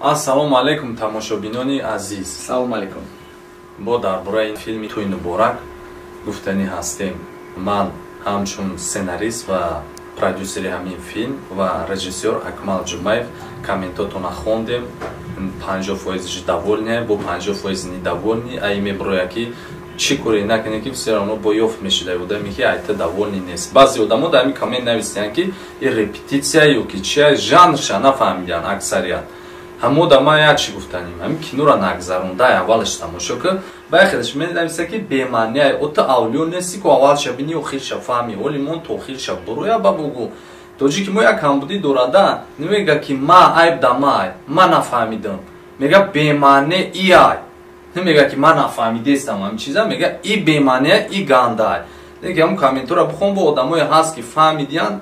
Ассалому алайкум, тамошобинони азиз. Салому алайкум. Бо дар бораи филми «Тӯи Муборак» гуфтанӣ ҳастем. Ман ҳамчун сценарист ва продюсери ҳамин филм ва режиссёр Акмал Ҷумаев комментотона хондем. 50% довольны, бо 50% недовольны. Ай меброя ки чӣ коре накунӣ ки все равно бо ёфт мешида одаме ки айта довольный нест. Баъзе одамо дар ҳамин коммент нависиянд ки и репетитсия ё ки чия, жанрша нафаҳмиданд аксарият. Ҳамо да ман як чӣ гуфтаним, ҳамин киноро нагзаронда аввалаш тамошо кун, ба яхелаш менависа ки бемаъния, ота авлиё нести ку аввалша бини охирша фаҳми, оли мон то охирша буроя ба бугу. Тоҷики мо як камбудӣ дорада, намега ки ма айб да ма айб, ма нафаҳмидам, мега бемаъне и ай, намега ки ма нафаҳмидестам ҳамин чиза, мега и бемаъния и ганда ай. Неки ҳамун комментора бихон, бо одамое ҳаст ки фаҳмидиянд,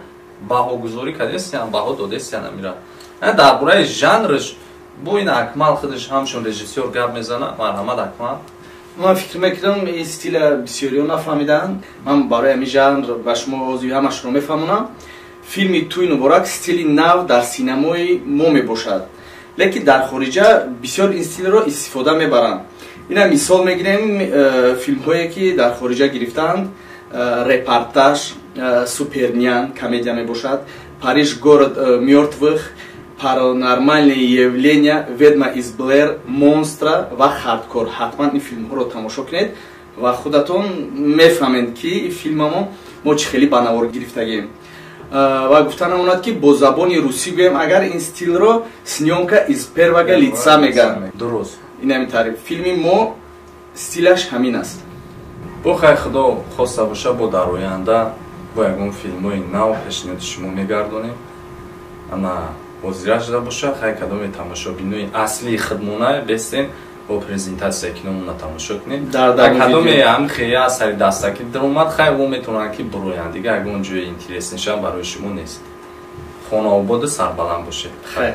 баҳогузорӣ кардестиянд, баҳо додестиянд амира. Дар бораи жанрш бо ин Акмал худаш ҳамчун режиссёр гап мезана. Марҳамат, Акмал. Ман фикр мекунам ин стила бисёриҳо нафаҳмиданд. Ман барои ҳамин жанр ба шумо озиви ҳамашро мефаҳмонам. Филми «Тӯи Муборак» стили нав дар синамои мо мебошад, лекин дар хориҷа бисёр ин стилро истифода мебаранд. Ина мисол мегирем филмҳое ки дар хориҷа гирифтаанд: «Репортаж», «Супернян» комедия мебошад, «Париж город мёртвых», «Паранормальные явления», «Ведьма из Блэр», «Монстра» ва «Хардкор». Ҳатман ин филмҳоро тамошо кунед ва худатон мефаҳмед ки филмамо мо чӣ хеле ба навор гирифтагием. Ва гуфта намонад ки бо забони русӣ гӯем агар, ин стилро съёмка из первого лица мегӯянд. Дуруст. Ин ҳамин таъриф филми мо стилаш ҳамин аст. Бо хай, Худо хоста боша, бо дар оянда бо ягон филмҳои нав пешниҳоди шумо мегардонем. Ана ҳозира шуда боша, хай, кадоме тамошобинои аслии хидмона бестен, бо презентатсияи киномона тамошо кунед. Кадоме ҳам хея асари дастакӣ даромад, хай, во метавонанд ки буроянд, дигар ягон ҷои интереснишам барои шумо нест. Хонаободу сарбаланд бошед. Хайр.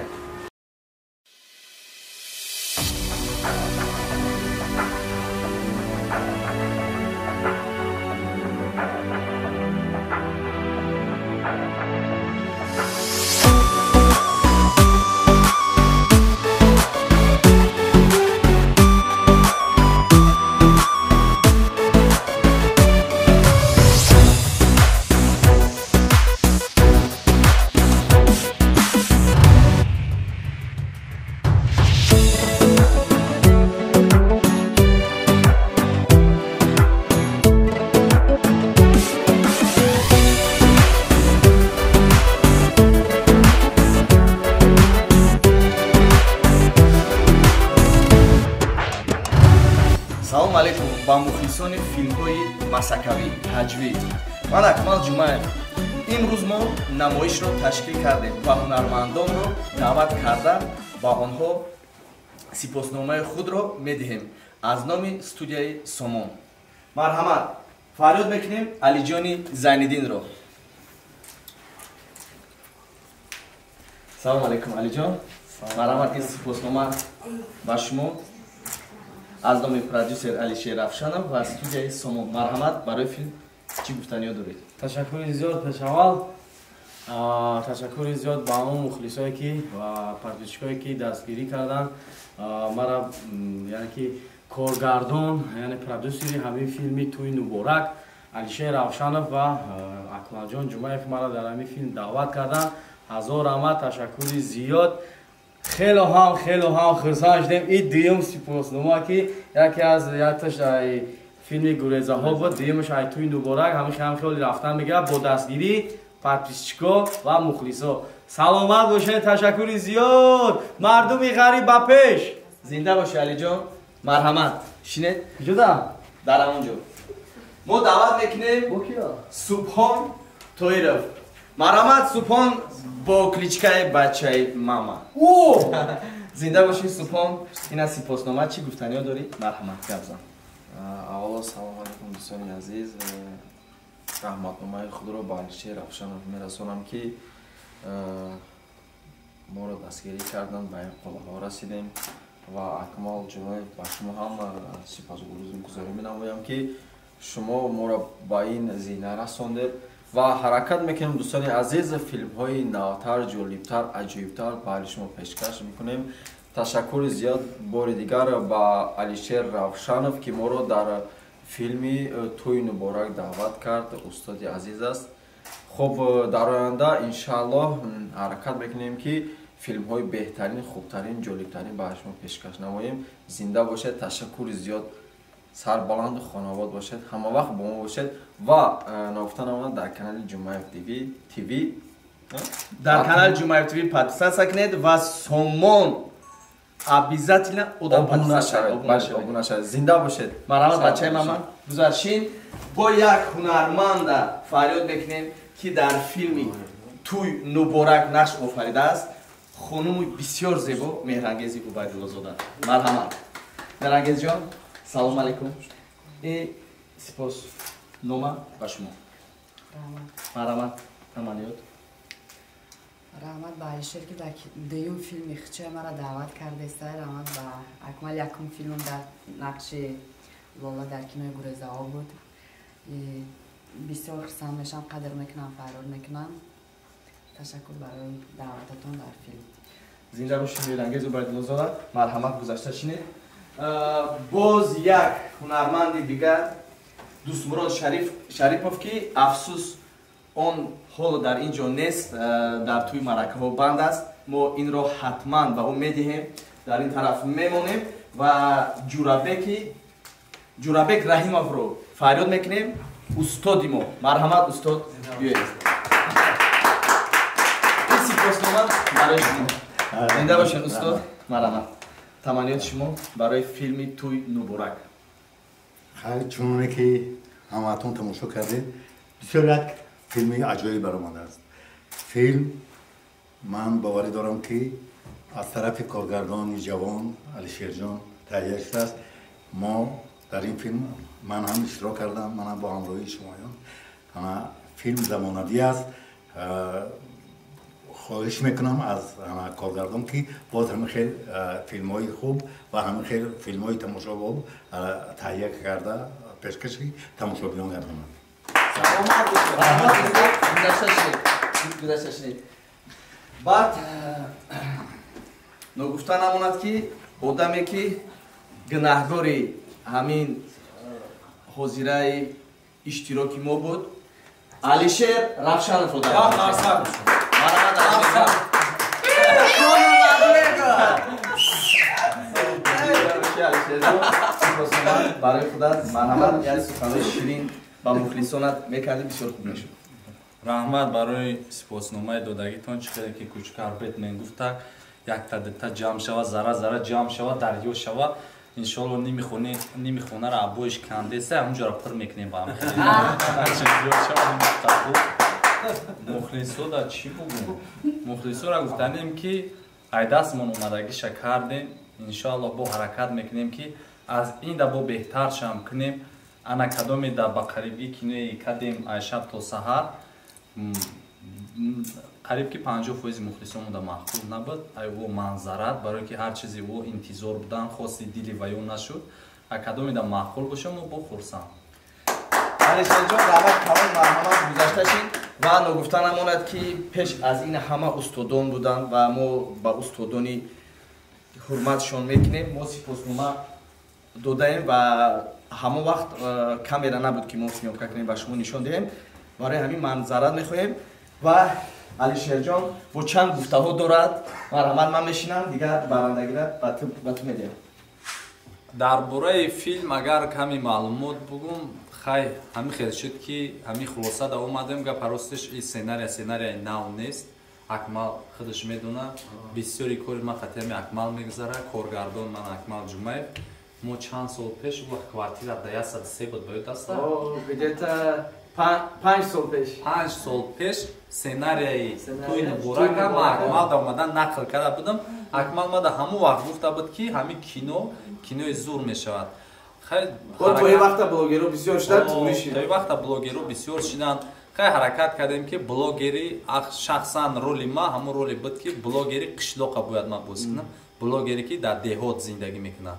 Салом алейкум ба мухлисони филмҳои масакавӣ, ҳаҷвӣ. Ман Акмал Ҷумаев. Имрӯз мо намоишро ташкил кардем ва ҳунармандонро даъват карда ба онҳо сипосномаи худро медиҳем аз номи студияи Сомон. Марҳамат, фарёд мекунем Алиҷони Зайниддинро. Салом алейкум, Алиҷон. Марҳамат, ин сипоснома ба шумо аз номи продюсер Алишер Равшанов ва студияи Сомон. Марҳамат, барои филм чӣ гуфтаниё доред? Ташаккури зиёд. Пешаввал ташаккури зиёд ба ҳамон мухлисое ки ва подписчикое ки дастгирӣ карданд мара, яъне ки коргардон, яъне продюсери ҳамин филми «Тӯи Муборак» Алишер Равшанов ва Акмалҷон Ҷумаев мара дар ҳамин филм даъват карданд. Ҳазор раҳмат, ташаккури зиёд. Хело ҳам, хело ҳам хурсанд шудем. И дуюм сипоснома ки яке аз якташ филми «Гурезаҳо» буд, дуюмаш ай «Тӯи Муборак». Ҳамин хеле хеле рафтан мегирад бо дастгирии подписчико ва мухлисо. Саломат бошед, ташаккури зиёд. Мардуми ғариб ба пеш. Зинда бошед, Алиҷон. Марҳамат, шинед. Куҷода? Дар ҳамон ҷо. Мо даъват мекунем Субҳон Тоиров. Марҳамат, Субҳон бо кличкаи бачаи мама. Зинда бошед, Субҳон. Ина сипоснома, чӣ гуфтаниё дорӣ? Марҳамат, гап зан. Аввало салом алейкум, дӯстони азиз. Раҳматномаи худро ба Алишер Равшанов мерасонам ки моро дастгирӣ карданд, ба ин қуллаҳо расидем, ва Акмал Ҷумаев, ба шумо ҳам сипосгузорӣ менамоям ки шумо моро ба ин зина расондед, ва ҳаракат мекунем, дӯстони азиз, филмҳои навтар, ҷолибтар, аҷоибтар баҳри шумо пешкаш мекунем. Ташаккури зиёд бори дигар ба Алишер Равшанов, ки моро дар филми Тӯй Муборак даъват кард. Устоди азиз аст. Хуб, дар оянда иншааллоҳ ҳаракат мекунем, ки филмҳои беҳтарин, хубтарин, ҷолибтарин ба шумо пешкаш намоем. Зинда бошед, ташаккури зиёд, сарбаланду хонавод бошед, ҳама вақт бо мо бошед ва ногуфта намонад, дар канали Ҷумаев ТВ, дар канали Ҷумаев ТВ подписаться кунед ва сомон обязательно одам обуна шавед, обуна шавед. Зинда бошед. Марҳамат, бачаи мама, гузаршин. Бо як ҳунарманда фарёд мекунем, ки дар филми Тӯй Муборак нақш офаридааст, хонуми бисёр зебо Меҳрангези Убайдуллозода. Марҳамат, Меҳрангезҷон, салом алайкум. Сипос нома ба шумо. Марҳамат, таманниёт. Раҳмат ба Алишер, ки дар дуюм филми хичоя маро даъват кардеста. Раҳмат ба Акмал, якум филмам дар нақши Лола дар кинои Гурезаҳо буд. Бисёр хурсанд мешавам, қадр мекунам, фарёд мекунам. Ташаккур барои даъвататон дар филм. Зинда бошед, Меҳрангез Убайдуллозода. Марҳамат, гузашта шинед. Боз як ҳунарманди дигар, Дӯстмурод Шарипов, ки афсӯс, он ҳоло дар ин ҷо нест, дар тӯи маъракаҳо банд аст. Мо инро ҳатман ба ӯ медиҳем. Дар ин тараф мемонем ва Ҷурабек Раҳимовро фарёд мекунем, устоди мо. Марҳамат, устод, биёед. Ин сипоснома барои шумо. Зинда бошед, устод. Марҳамат, таманниёти шумо барои филми Тӯй Муборак. Хайр, чуноне ки ҳамаатон тамошо кардед, бисёр як филми аҷоиб баромадааст. Филм, ман боварӣ дорам, ки аз тарафи коргардони ҷавон Алишерҷон таҳия шудааст. Мо дар ин филм, ман ҳам иштирок кардам, манам бо ҳамроҳии шумоён. Филм замонавӣ аст. Хоҳиш мекунам аз коргардон, ки боз ҳамин хел филмҳои хуб ва ҳамин хел филмҳои тамошобоб таҳия карда, пешкаши тамошобинон гардонад. Саломат. Гузашта шинед. Баъд ногуфта намонад, ки одаме ки гунаҳгори ҳамин ҳозираи иштироки мо буд, Алишер Равшановро даъват. Марҳамат, Алишерҷон, барои худат. Марҳамат, як суханои ширин ба мухлисонат мекардӣ, бисёр хуб мешуд. Раҳмат барои сипосномаи додагитон. Чӣ хеле ки кучкар Бетмен гуфта, якта дита ҷамъ шава, зара зара ҷамъ шава, дарё шава. Иншоалло, ними хонаро абоиш кандеса, ҳамунҷоро пур мекунем ба ҳам. Мухлисода чӣ бугум? Мухлисора гуфтанем, ки айдастмон омадагиша кардем. Иншоалло, бо ҳаракат мекунем, ки аз ин да бо беҳтаршам кунем. Ана кадоме да ба қарибӣ кинои кадем, Айшаб то саҳар, қариб ки 50% мухлисонмон да маъқул набуд. Ай ӯ манзарат, барое ки ҳар чизи ӯ интизор будан, хости дили ваё нашуд. А кадоме да маъқул боша, мо бо хурсанд. Алишерҷон, раҳмат калон. Марҳамат, гузашта шин. Ва ногуфта намонад, ки пеш аз ин ҳама устодон буданд ва мо ба устодони ҳурматшон мекунем. Мо сипоснома додаем ва ҳамон вақт камера набуд, ки мо съёмка кунем, ба шумо нишон диҳем. Барои ҳамин манзарат мехоҳем ва Алишерҷон бо чанд гуфтаҳо дорад. Марҳамат, ман мешинам, дигар барандагира ба ту медиҳам. Дар бораи филм агар каме маълумот бугум, хай, ҳамин хел шуд, ки ҳамин хулоса да омадем. Гапа ростиш, и сценария сценарияи нав нест. Акмал худаш медонад, бисёри кори ман хатиами Акмал мегузарад. Коргардон ман, Акмал Ҷумаев. Мо чанд сол пеш, у вақт квартира да 103 буд, ба ёд аста? Где-то 5 сол пеш. 5 сол пеш сценарияи Тӯи Муборака ма Акмал да омадан нақл карда будам. Акмал мада ҳамон вақт гуфта буд, ки ҳамин кино кинои зур мешавад. То ин вақта блогерро бисёр шуданд. То ин вақта блогерро бисёр шуданд. Хай, ҳаракат кардем, ки блогери, шахсан роли ма ҳамон роли буд, ки блогери қишлоқа бояд ман бозӣ кунам, блогере ки дар деҳот зиндагӣ мекунад.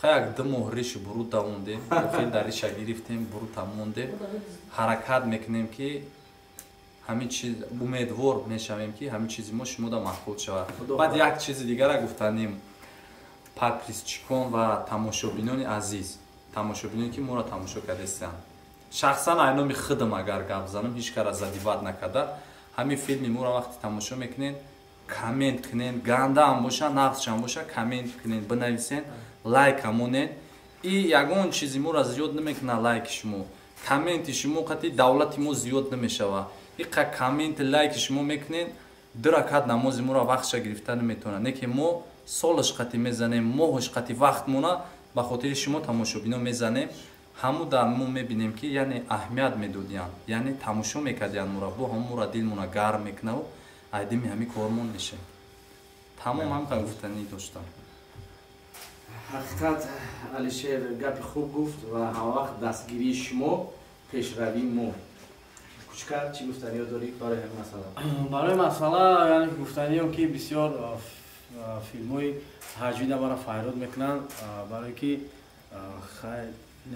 Хай, як 2 моҳ ришу бурута мондем, охир дар риша гирифтем, бурута мондем. Ҳаракат мекунем, ки ҳамин чиз, умедвор мешавем, ки ҳамин чизи мо шумода маъқул шавад. Баъд як чизи дигара гуфтанем. Подписчикон ва тамошобинони азиз, тамошобиноне ки моро тамошо кардастанд, шахсан ай номи худам агар гап занам, ҳеҷ кара задевать накарда, ҳамин филми моро вақте тамошо мекунед, коммент кунед, гандаам боша, нағзшам боша, коммент кунед, бинависен, лайка монед. И ягон чизи моро зиёд намекунад лайки шумо, комменти шумо қати давлати мо зиёд намешава. Иқа комменти лайки шумо мекунед, ду ракат намози моро вақтша гирифта наметавонад. Не ки мо солаш қати мезанем, моҳаш қати вақт мона ба хотири шумо тамошобино мезанем. Ҳаму дар мо мебинем, ки яъне аҳамият медодиянд, яъне тамошо мекардиянд моро, бо ҳаму моро дилмона гарм мекунаву айдими ҳами кормон мешавем. Тамом, ҳамқа гуфтанӣ доштам. Ҳақиқат, Алишер гапи хуб гуфт ва ҳамавақт дастгирии шумо пешравии мо. Кучкар, чӣ гуфтаниё дорӣ барои ҳамин масъала? Барои масъала, яъне гуфтаниём, ки бисёр филмҳои ҳаҷвида маро файрод мекунанд, барое ки хай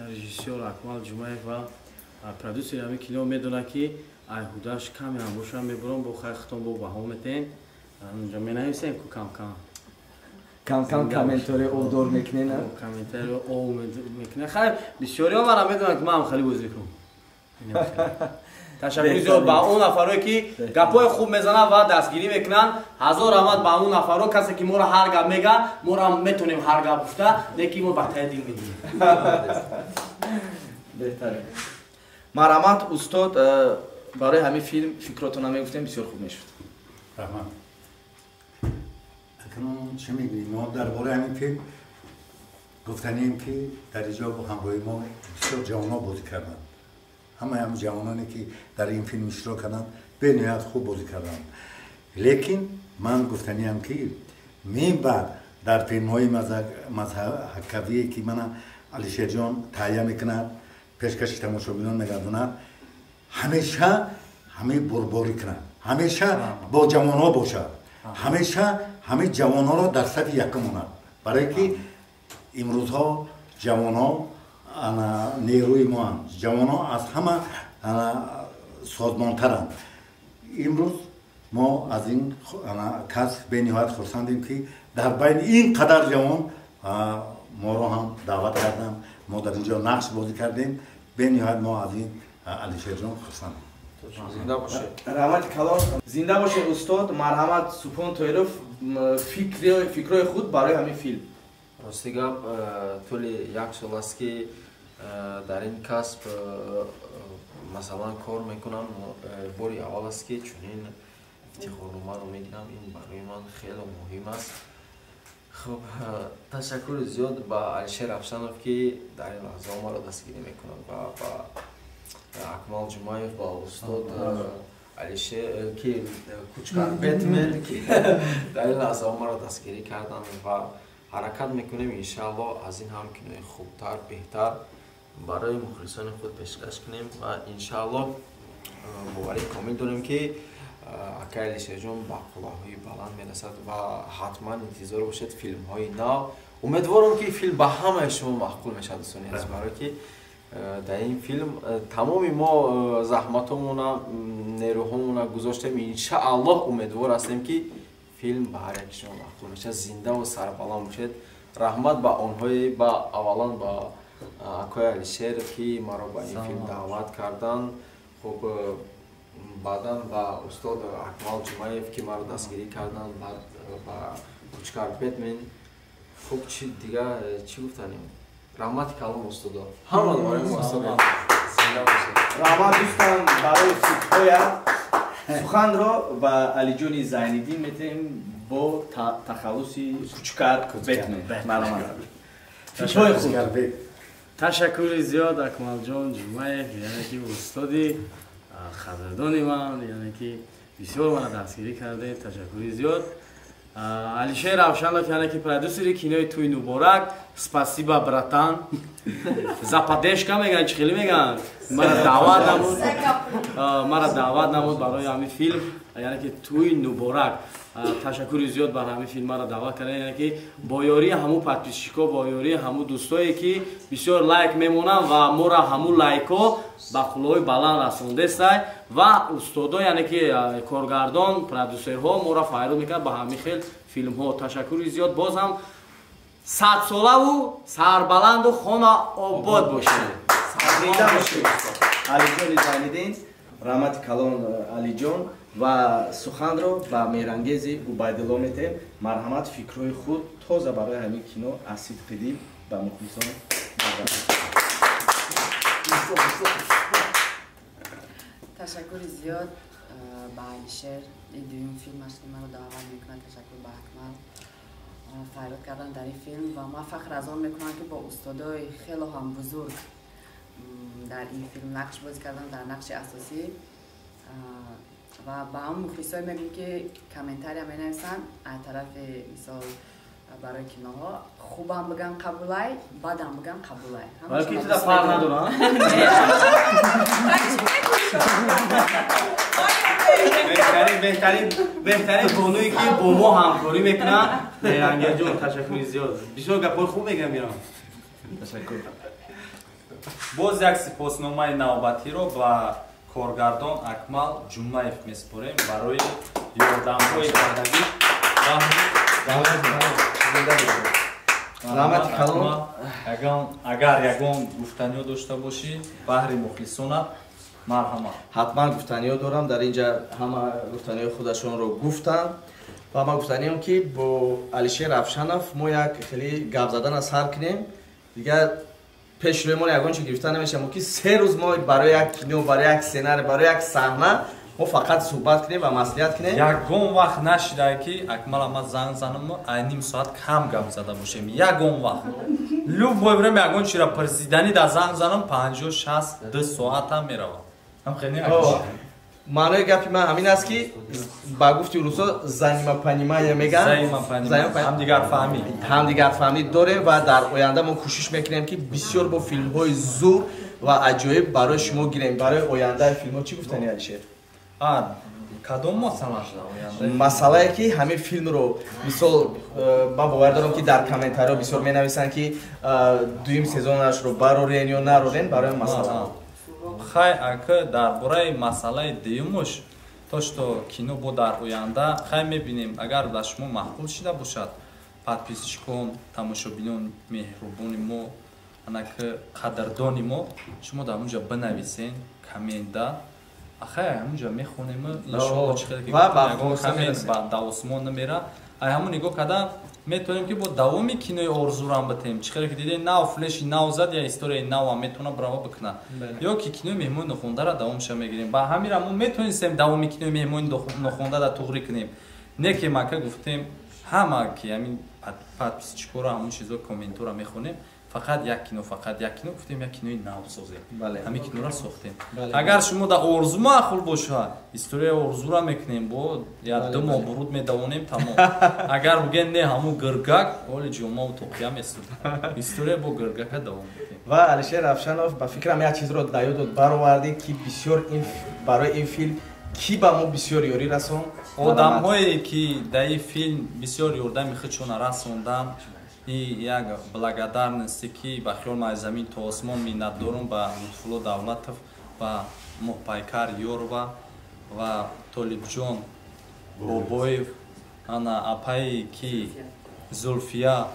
режиссёр Акмал Ҷумаев ва продюсери ҳамин кино медонад, ки ай ҳудаш каме ҳам бошам мебурам, бо хай хитон бо баҳо метаҳем, онҷо менависем ку кам-кам. Кам-кам комментари овдор мекунен? Комментари ов мекунем. Хай бисёриҳо мара медонанд, ки ман хеле бозӣ кунам. Ташаккури зиёд ба он нафарое, ки гапҳои хуб мезананд ва дастгирӣ мекунанд. Ҳазор раҳмат ба он нафаро, касе ки моро ҳар гап мега, моро метонем ҳар гап гуфта, лекин мо ба таи дил медиҳем. Беҳтарин. Марҳамат, устод, барои ҳамин филм фикротона мегуфтем, бисёр хуб мешуд. Раҳмат. Акнун чӣ мегӯем? Мо дар бораи ҳамин филм гуфтанием, ки дар инҷо бо ҳамроҳи мо бисёр ҷавонҳо бозӣ карданд. Ҳамаи ҳамин ҷавононе, ки дар ин филм иштирок карданд, бениҳоят хуб бозӣ карданд. Лекин ман гуфтаниям, ки мебаъд дар филмҳои мазҳакавие, ки мана Алишерҷон таҳия мекунад, пешкаши тамошобинон мегардонад, ҳамеша ҳамаи бурборӣ кунад, ҳамеша бо ҷавонҳо бошад, ҳамеша ҳамаи ҷавонҳоро дар сафи якум монад, барое ки имрӯзҳо ҷавонҳо нерӯи моанд, ҷавонҳо аз ҳама созмонтаранд. Имрӯз мо аз ин кас бениҳоят хурсандем, ки дар байни ин қадар ҷавон моро ҳам даъват карданд, мо дар ин ҷо нақш бозӣ кардем. Бениҳоят мо аз ин Алишерҷон хурсандем. Зинда бошед. Раҳмати калон. Зинда бошед, устод. Марҳамат, Субҳон Тоиров, фикрҳои худ барои ҳамин филм. Рости гап, тӯли як сол аст, ки дар ин касб масалан кор мекунам. Бори аввал аст, ки чунин ифтихорномаро мегирам. Ин барои ман хеле муҳим аст. Хуб, ташаккури зиёд ба Алишер Афшанов, ки дар ин лаҳзаҳо маро дастгирӣ мекунад, ва ба Акмал Ҷумаев, ба устод Алишер, ки Кучкар Бетмен, ки дар ин лаҳзаҳо маро дастгирӣ карданд, ва ҳаракат мекунем, иншаалло, аз ин ҳам кинои хубтар, беҳтар барои мухлисони худ пешкаш кунем. Ва иншаалло боварии комил дорем, ки акай Алишерҷон ба қуллаҳои баланд мерасад ва ҳатман интизор бошед филмҳои нав. Умедворам, ки филм ба ҳамаи шумо маъқул мешавад, дӯстони азиз, барое ки дар ин филм тамоми мо заҳматҳомона, нерӯҳомона гузоштем. Иншааллоҳ, умедвор ҳастем, ки филм ба ҳар яки шумо маъқул мешавад. Зиндаву сарбаланд бошед. Раҳмат ба онҳое, ба аввалан ба акои Алишер, ки маро ба ин филм даъват карданд, хуб, баъдан ба устод Акмал Ҷумаев, ки маро дастгирӣ карданд, баъд ба Кучкар Бетмен. Хуб, чи дига чӣ гуфтанем? Раҳмати калом, устодо, ҳама барои мо устодо. Зинда бошед. Раҳмат, дӯстон, барои фикрҳоят. Суханро ба Алиҷони Зайниддин метаҳем бо тахаллуси Кучкар Бетмен. Марҳамат, фикрҳои худ. Ташаккури зиёд, Акмалҷон Ҷумаев, яъне ки устоди қадрдони ман, яъне ки бисёр мана дастгирӣ кардед, ташаккури зиёд. Алишер Равшанов, яъне ки продюсери кинои «Тӯй Нуборак», спасибо, братан, за поддержка. Меган, чӣ хеле меган, мара даъват намуд барои ҳамин филм, яъне ки «Тӯй Нуборак». Ташаккури зиёд бар ҳамин филм мара даъват кардан, яъне ки бо ёрии ҳамун подписчико, бо ёрии ҳамун дӯстое, ки бисёр лайк мемонанд ва моро ҳамун лайкҳо ба қуллаҳои баланд расондестай, ва устодо, яъне ки коргардон, продюсерҳо моро файрод мекард ба ҳамин хел филмҳо. Ташаккури зиёд боз ҳам. Садсолаву сарбаланду хона обод бошед. Зинда бошед. Алиҷони Зайниддин, раҳмати калон Алиҷон ва суханро ба Меҳрангези Убайдулло метем. Марҳамат, фикрҳои худ тоза барои ҳамин кино аз сидқи дил ба мухлисон. Ташаккури зиёд ба Алишер, ин дуюм филмаш ки маро даъват мекунад. Ташаккур ба Акмал файрод кардан дар ин филм ва ман фахр аз он мекунам ки бо устодои хело ҳам бузург дар ин филм нақш бозӣ кардам дар нақши асосӣ ва ба ҳамон мухлисое мегӯм ки комментария менависанд аз тарафи мисол барои киноҳо хубам бигам қабулай, бадам бигам қабулай. Балки туда фарқ надорад? Беҳтарин бонуе ки бо мо ҳамкорӣ мекунад. Меҳрангезҷон, ташаккури зиёд. Бисёр гапҳои хуб мегӯям Мирон. Ташаккур. Боз як сипосномаи навбатиро ба коргардон Акмал Ҷумаев месупорем барои ёрдамҳои кардагӣ. Раҳмати калон. Агар ягон гуфтаниё дошта бошӣ баҳри мухлисонат, марҳамат. Ҳатман гуфтаниё дорам. Дар инҷа ҳама гуфтаниҳои худашонро гуфтанд ва ман гуфтаниём ки бо Алишер Рафшанов мо як хеле гап задана сар кунем. Дигар пеш рӯи мо ягон чи гирифта намешавад. Мо ки 3 рӯз мо барои як кино, барои як сценарий, барои як саҳна мо фақат суҳбат кунем ва маслиҳат кунем. Ягон вақт нашидае ки Акмала ман занг занам ай ним соат кам гап зада бошем. Ягон вақт. Любое время ягон чира пурсидани да занг занам 50, 60, 2 соатам меравад. Маънои гапи ман ҳамин аст ки ба гуфти русо взаимопонимание мегӯянд. Ҳамдигарфаҳмӣ. Ҳамдигарфаҳмӣ дорем ва дар оянда мо кӯшиш мекунем ки бисёр бо филмҳои зур ва аҷоиб барои шумо гирем. Барои ояндаи филмҳо чӣ гуфтани Алишер? Кадом масъала? Масъалае ки ҳамин филмро мисол ман бовар дорам ки дар комментариҳо бисёр менависанд ки дуюм сезонашро барорен ё нарорен барои масъала. Хай ака дар бораи масъалаи дуюмуш то что кино бо дар оянда хай мебинем. Агар ба шумо маъқул шида бошад, подписчикон, тамошобинон, меҳрубони мо, анаки қадрдони мо, шумо дар онҷа бинависен коммента. Ахай ҳамунҷа мехонем, иншоалло чӣ хеле ки коммент ба давосмон намера. Ай ҳамун нигоҳ карда метавонем ки бо давоми кинои орзурам битем. Чӣ хеле ки дидем нав флеши нав зад, я историяи навам метавона брава бикунад. Ё ки кинои меҳмони нохондара давомша мегирем. Ба ҳамира мо метавонистем давоми кинои меҳмони нохондара туғрӣ кунем. Не ки мака гуфтем ҳама ки ҳамин подписчикора ҳамун чизо комментора мехонем, фақат як кино, фақат як кино, гуфтем як кинои нав созем. Ҳамин киноро сохтем. Агар шумо дар орзу маъқул бошад, историяи орзура мекунем, бо як ду моҳ буруд медавонем, тамом. Агар бигӯем не, ҳамун гиргак, оли ҷомаву тоқия месуд. История бо гиргака давом мекунем. Ва Алишер Рафшанов ба фикрам як чизро дар ёдот баровардӣ ки бисёр барои ин филм ки ба мо бисёр ёрӣ расон. Одамҳое ки дар ин филм бисёр ёрдами худшона расонданд, и як благодарности ки ба хиёл ман аз замин то осмон миннат дорам ба Лутфулло Давлатов, ба Моҳпайкар Ёрова ва Толибҷон Бобоев, ана апаи ки Зулфия.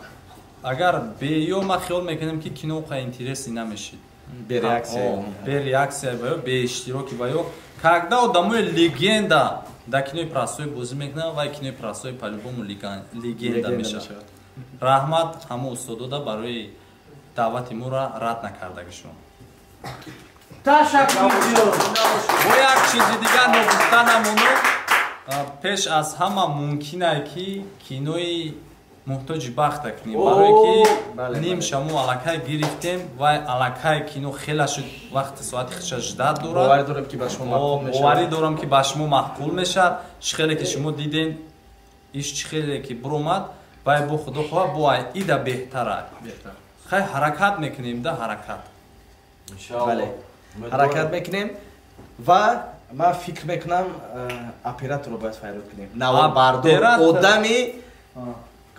Агар беё ман хиёл мекунам ки кино қа интереси намешид. Бе реаксия ва ё бе иштироки ва ё когда одамои легенда дар кинои простой бозӣ мекунанд ва кинои простой по-любому легенда мешавад. Раҳмат ҳама устодода барои даъвати моро рад накардагишон. Ташаккур. Бо як чизи дигар ногуфта намонам, пеш аз ҳама мумкин ки кинои муҳтоҷи бахта кунем, барое ки ним шамо аллакай гирифтем ва аллакай кино хела шуд, вақти соати хиша ждат дорад. Боварӣ дорам ки ба шумо маъқул мешавад. Боварӣ дорам ки ба шумо маъқул мешавад. Чӣ хеле ки шумо дидем, иш чӣ хеле ки буромад, вай бо худо хоҳад бо ай ида беҳтара. Хай ҳаракат мекунем да ҳаракат. Бале. Ҳаракат мекунем ва ман фикр мекунам операторро бояд файрод кунем. Наварбардор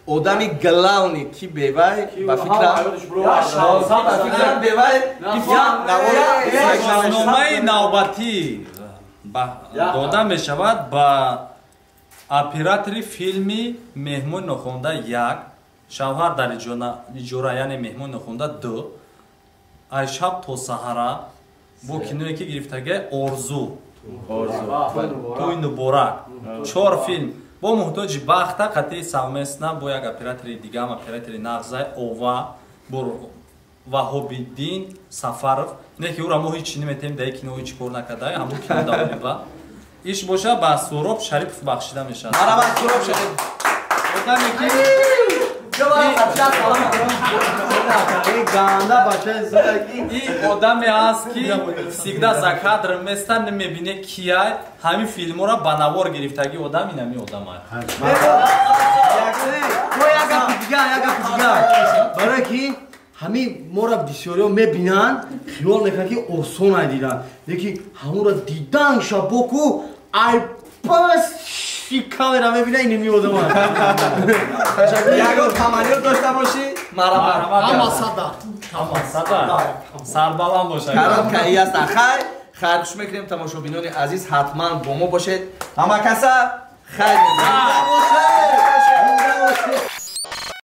одами главный ки бевай ба фикрам бевай номаи навбатӣ дода мешавад ба оператори филми меҳмони нохонда 1 Шавҳар дар иҷора, яъне меҳмон нохонда 2, ай шаб то саҳара бо киное ки гирифтага Орзу, Тӯй Муборак, 4 филм бо муҳтоҷи бахта қатъи совместно бо як оператори дигам, оператори нағзай Ова бо Ваҳобиддин Сафаров, не ки ӯра мо ҳеҷ чӣ наметем, дар кино ҳеҷ кор накарда, ҳамун кино давориба иш боша ба Суроб Шарипов бахшида мешавад. Марҳамат, Суроб Шарипов. Одаме ки и одаме аст ки всегда за кадр места, намебине кияй, ҳамин филмора ба навор гирифтаги одам инами одам аст. Барое ки ҳамин мора бисёриҳо мебинанд, хиёл мекунанд ки осон ай дидан, лекин ҳамонро дидан шабоку ай пас камера мебина инами одам аст. Ягон таманниёт дошта бошӣ, марҳамат. Ҳама сада. Ҳама сада. Сарбаланд бошад. Кароткаи ҳастанд. Хайр, хайр хуш мекунем, тамошобинони азиз, ҳатман бо мо бошед. Ҳама каса хайр.